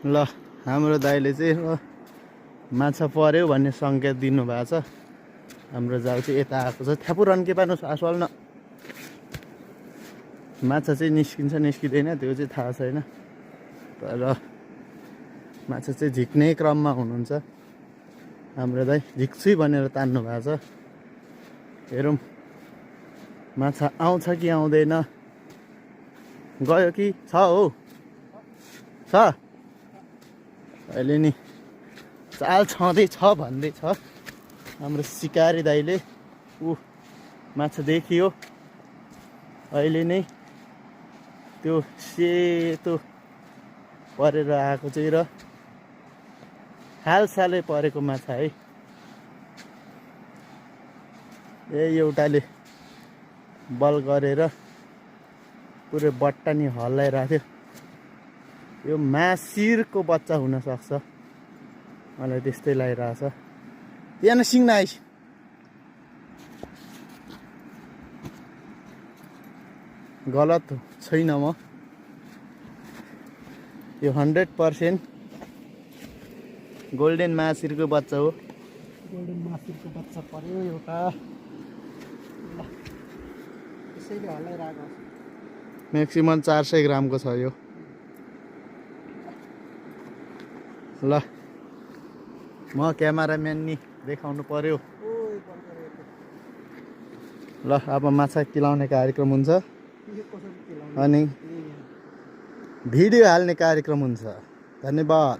ल हाम्रो दाइले चाहिँ माछा पर्यो भन्ने सङ्केत दिनुभएको छ। हाम्रो जाल चाहिँ यता आएको छ। थ्यापु रन्के पार्नु आसवाल न। माछा चाहिँ निस्किन्छ निस्किँदैन त्यो चाहिँ थाहा छैन, तर माछा चाहिँ झिक्ने क्रममा हुनुहुन्छ हाम्रो दाइ। झिक्छु भनेर तान्नु भएको छ। हेरौँ माछा आउँछ कि आउँदैन। गयो कि छ हो छ अहिले नि चाल छँदैछ भन्दैछ हाम्रो सिकारी दाइले। माछा देखियो अहिले नै। त्यो सेतो परेर आएको चाहिँ र हालसालै परेको माछा है। एउटाले बल गरेर पुरै बट्टा नि हल्लाइरहेको थियो। यो मासिरको बच्चा हुनसक्छ, मलाई त्यस्तै लागिरहेछ। यहाँ सिङ्ना आइस। गलत छैन म, यो 100% गोल्डेन मासिरको बच्चा हो। गोल्डेन मासिरको बच्चा पर्यो एउटा। त्यसैले हल्लाइरहेको म्याक्सिमम 400 ग्रामको छ यो। ल म क्यामेराम्यान नि देखाउनु पर्यो। ल अब माछा किलाउने कार्यक्रम हुन्छ अनि भिडियो हाल्ने कार्यक्रम हुन्छ। धन्यवाद।